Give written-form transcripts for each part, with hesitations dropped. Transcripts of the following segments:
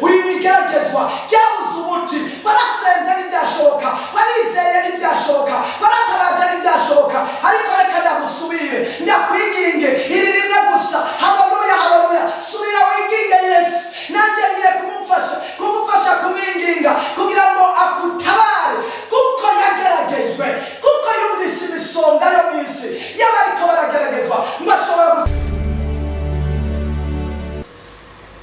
Uri mu igeragezwa ryabuze umuti. Warasenze ntibyashoboka, warizeye ntibyashoboka, waratabaje ntibyashoboka, ariko reka ndagusubire, ndakwinginge iri rimwe gusa. Haleluya, haleluya! Subira winginge Yesu. Nanjye ngiye kumufasha, kumufasha kumwinginga kugira ngo akutabare, kuko yageragejwe, kuko yumvise imisonga yo mu isi y'abariko barageragezwa, ngo ashobora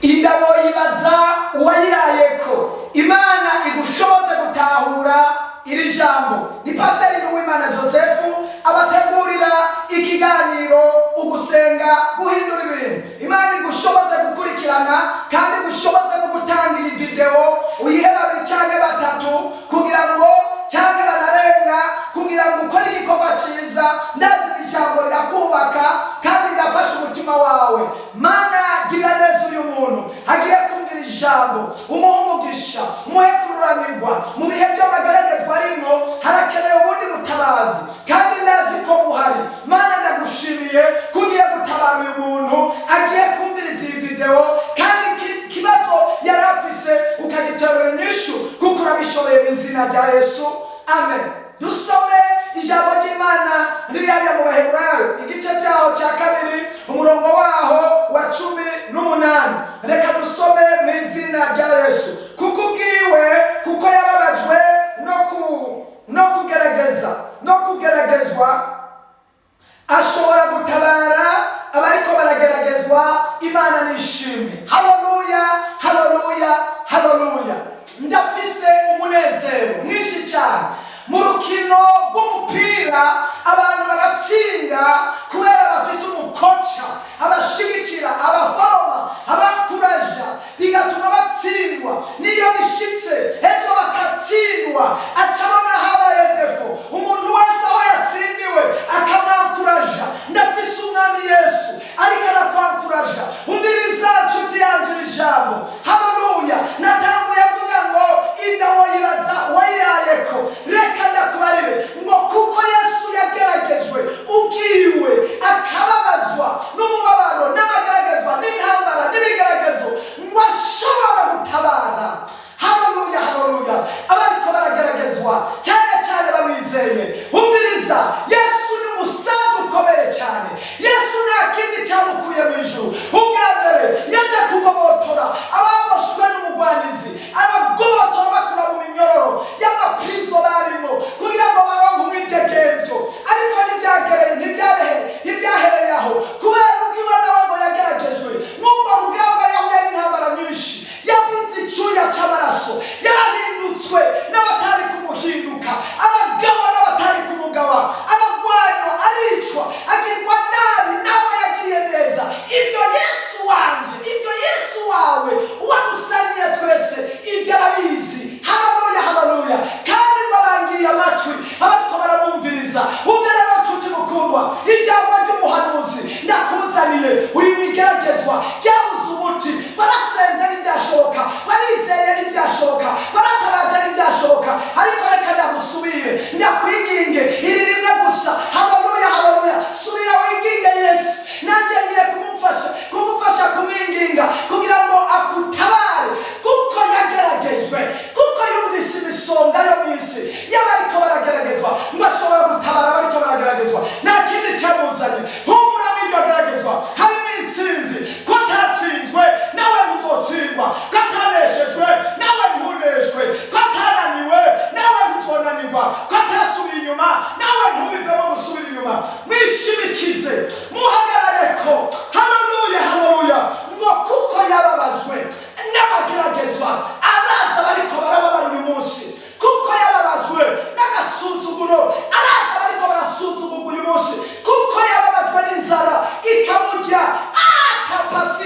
inda woyibaza uwayirayeko. Imana igushoboze gutahura iri jambo. Ni Pasiteri Nduwimana Joseph abategurira ikiganiro Ugusenga Guhindura Ibintu. Imana igushoboze gukurikirana kandi igushoboze no gutanga iyi videwo, uyihe babiri cyangwa batatu kugira ngo, cyangwa banarenga, kugira ngo ukore igikorwa cyiza. Ndazi iri jambo rirakubaka kandi rirafasha umutima wawe. Mana, girira neza uyu muntu agiye kumvira ijambo, umuhe umugisha, umuhe kururanirwa mu bihe by'amageragezwa arimo. Harakenewe ubundi butabazi kandi ndazi ko buhari. Mana, ndagushimiye ko ugiye gutabara uyu muntu agiye kumviriza iyi videwo, kandi ikibazo yari afise ukagiterera inyishu, kuko urabishoboye. Mu izina rya Yesu, amen. Dusome ijambo ry'Imana riri hariya mu Baheburayo, igice cyaho cya 2, umurongo waho wa 18. Reka dusome mu izina rya Yesu. Kuko ubwiwe, kuko yababajwe no kugerageza no kugeragezwa, ashobora gutabara abariko barageragezwa. Imana nishimwe. Haleluya, haleluya, haleluya! Ndafise umunezero mwinshi cyane. Mu rukino rw'umupira abantu baratsinda kubera bafise umukoca abashigikira, abaforoma, abakuraja, bigatuma batsindwa. Niyo bishitse ejo bakatsindwa, acabona habaye défaut. Umuntu wese aho yatsindiwe akamwakuraja. Ndafise Umwami Yesu ariko arakwankuraja. Umviriza, nshuti yanje, iri jambo. Haleluya! Natanguye avuga ngo inda woyibaza wayirayeko. Reka ndakubarire ngo kuko Yesu yageragejwe ubwiwe, akababazwa n'umubabaro n'amageragezwa n'intambara n'ibigeragezo, ngo ashobora gutabara, haleluya, haleluya, abariko barageragezwa, cyane cyane bamwizeye. Umviriza, Yesu ni umusanzu ukomeye cyane. Yesu nta kindi cyamukuye mu ijuru. Ubwa mbere yaje kugobotora ababoshwe n'umugwanizi, abagobotora bakura mu minyororo y'amaprizo barimo kugira ngo baronke umwidegemvyo. Ariko ntibyagereye, ntibyarehe, ntibyahereye aho. Kubera ubwiwe nawe ngo yageragejwe n'ubwo rugamba, yahuye n'intambara nyinshi, yabize icyuya cy'amaraso, yarahindutswe n'abatari kumuhinduka, aragawa n'abatari kumugawa, aragwanywa, aricwa, agirirwa nabi nawe yagiriye neza. Ibyo Yesu wanje, ibyo Yesu wawe uwadusangiye twese, ibyo arabizi. Haleluya, haleluya! Kandi ngo abangiye amatwi abariko baramwumviriza. Umve rero, nshuti mukundwa, ijambo ry'umuhanuzi ndakuzaniye. Uri mu igeragezwa ryabuze umuti. Warasenze ntibyashoboka, warizeye ntibyashoboka, waratabaje ntibyashoboka, ariko reka ndagusubire, ndakwinginge iri rimwe gusa. Haleluya, haleluya! Subira winginge Yesu. Nanjye ngiye kumufasha, kumufasha kumwinginga kugira ngo akutabare, kuko yageragejwe, kuko yumvise imisonga yo mu isi y'abariko barageragezwa, ngo ashobora gutabara abariko barageragezwa. Nta kindi cyamuzanye. Humura, mw'iryo geragezwa harimo intsinzi. Ko atatsinzwe, nawe ntuzotsindwa. Ko ataneshejwe, nawe ntuneshwe. Ko atananiwe, nawe ntuzonanirwa. Ko atasubiye inyuma, nawe ntubivemo gusubira inyuma. Mwishimikize, muhagarareko. Haleluya, haleluya! Ngo kuko yababajwe n'amageragezwa, araza bariko barababara uyu munsi. Kuko yababajwe n'agasuzuguro, araza bariko barasuzugurwa uyu munsi. Kuko yababajwe n'inzara ikamurya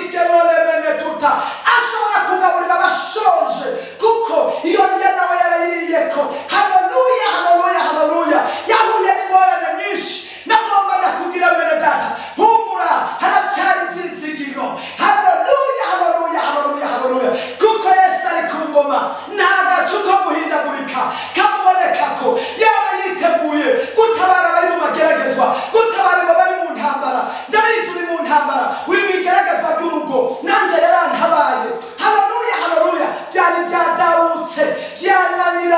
atapasikelolemenetuta, ashobora kugaburira abashonje, kuko iyo ndya nawe yarayiriyeko. Haleluya, haleluya, haleluya! Yahuye n'ingorane nyinshi. Nagomba ndakubwira, mwene data, humura, haracyari ibyizigiro. Haleluya, haleluya, haleluya, haleluya! Kuko Yesu ari ku ngoma, nta gacu ko guhindagurika kamubonekako. Yaba yiteguye gutabara abari mu mageragezwa, gutabara abari mu ntambara. Ndabizi uri mu ntambara, uri mu igeragezwa ry'urugo. Nanjye yarantabaye. Haleluya.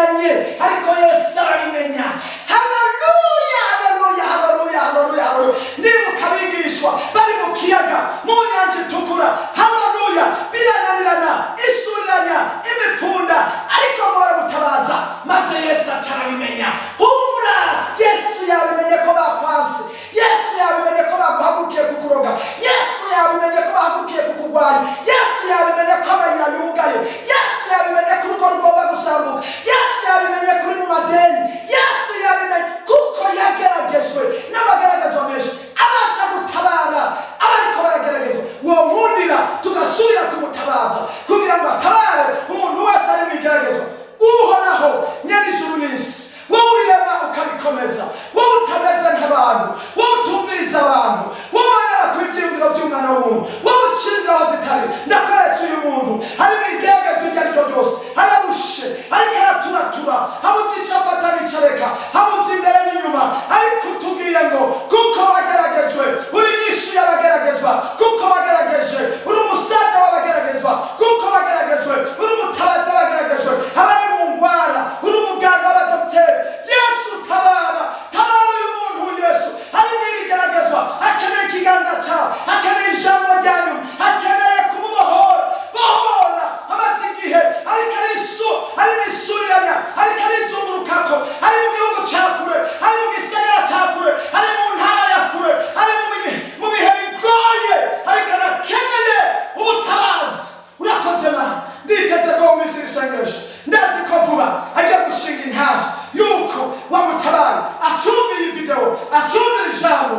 Birananiranye, ariko Yesu arabimenya. Haleluya, haleluya, haleluya, haleluya, haleluya! Ndibuka abigishwa bari mu kiyaga, mu nyanja Itukura. Haleluya! Birananirana, isuriranya imipfunda, ariko ngo baramutabaza, maze Yesu aca arabimenya. Humura, Yesu yabimenye ko bakwanse. Yesu yabimenye ko baguhagurukiye kukuroga. Yesu yabimenye ko bahagurukiye kukurwanya. Yesu yabimenye ko amayira yugaye. Yesu yabimenye ko urugo rugomba gusambuka. Yesu yabimenye ko uri mu madeni. Yesu yabimenye kuko yageragejwe n'amagaragazwa menshi, abasha gutabara abariko barageragezwa. Uwo nkundira tugasubira kumutabaza kugira ngo atabare umuntu wese ari mu igeragezwa. Uhoraho nyen'ijuru n'isi, wowe ubirema ukabikomeza, wowe utameze nk'abantu, wowe utumviriza abantu, wowe ubonera ku ibyiyumviro by'umwana w'umuntu, wowe uca inzira aho zitari, ndakweretse uyu muntu hari mu igeragezwa iryo ari ryo ryose. Ararushe, ariko araturatura, habuze icyo afata n'icyo areka, habuze imbere n'inyuma, ariko utubwiye ngo kuko wageragejwe, uri inyishu y'abageragezwa, kuko wagerageje, uri umusaza w'abageragezwa, kuko wageragejwe, uri umutabazi w'abageragejwe, abari mu ngwara, uri umuganga w'abadogiteri. Yesu, tabara, tabara uyu muntu. Yesu, hari mu iri geragezwa, akeneye ikiganza cyawe, akeneye ijambo rya nyuma, akeneye kumubohora. Bohora amaze igihe ariko ari isu, ari mu isuriranya, ariko arizungurukako, ari mu gihugu cya kure, ari mu gisagara cya kure, ari mu ntara ya kure, ari mu bihe bigoye, ariko arakeneye ubutabazi. Urakoze Mana, nditeze ko mu isi isengesho, ndazi ko vuba agiye gushinga intaha yuko wamutabaye. Acumbiye iyi videwo, acumbira ijambo.